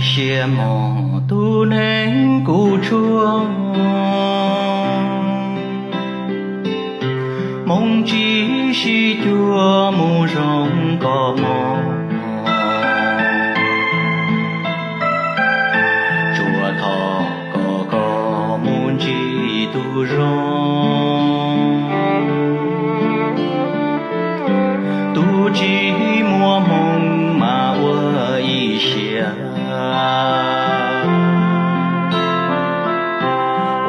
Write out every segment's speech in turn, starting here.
Siab mog tus neeg kuv tsuag, hmoov tsis sib cuag mus zoo koj mog. Tsuas thov kom koj mus ntsib tus zoo, tus tsis muaj hmoo mas ua ib siab,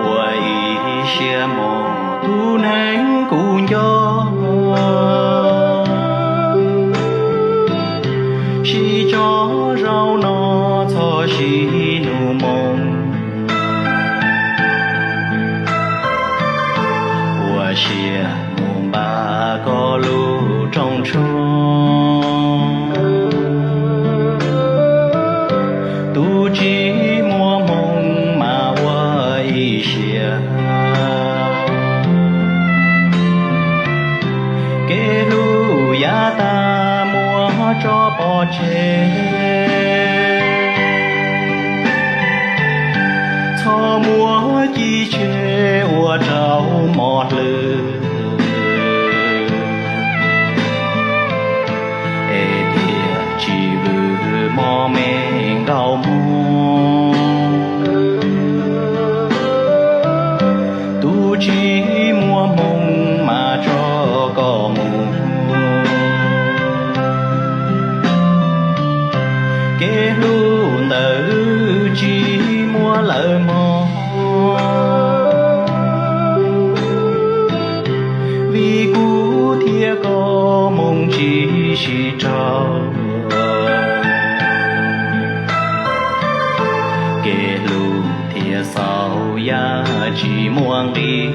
ua ib siab mog tus neeg kuv nco. Sib tso zaum no txhob sib nug moo, ua siab mus npaj koj lub rooj tshoob. Tus tsis muaj hmoo mas ua ib siab, kev hlub yav tag muab tso pov tseg. Txhob muab ci tseg ua rau mob hlwb, es thiaj tsis vwm mob me nkauj mus. Tus tsis muaj hmoo mas tso koj mus, kev hlub ntawd tsis muaj lawm mog. Vim kuv thiab koj hmoo tsis sib raug, kev hlub thiaj xaus yam tsis muaj nqis,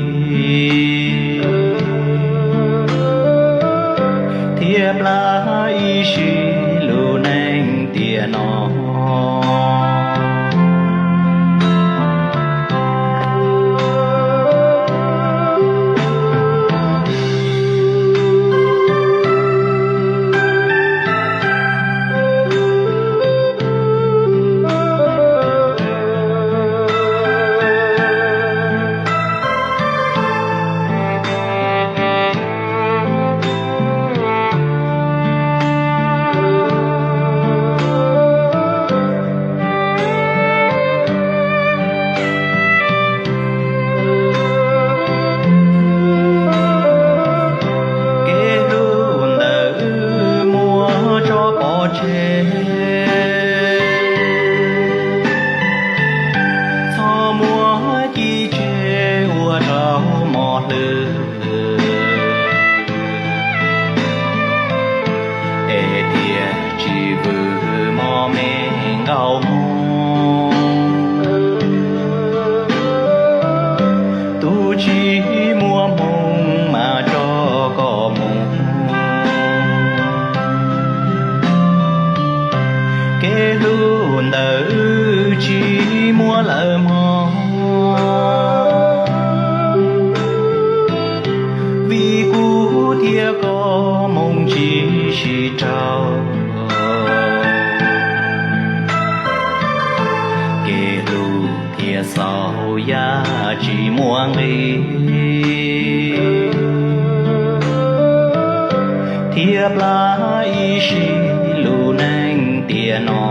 thiab plab ib sim lub neej tiam no. Kev hlub ntawd muab tso pov tseg, txhob muab ci tseg ua rau mob hlwb, es thiaj tsis vwm mob me nkauj mus. Tus tsis muaj hmoo mas tso koj mus, kev hlub ntawd tsis muaj lawm mog. Vim kuv thiab koj hmoo tsis sib raug, kev hlub thiaj xaus yam tsis muaj nqis, thiab plab ib sim lub neej tiam no.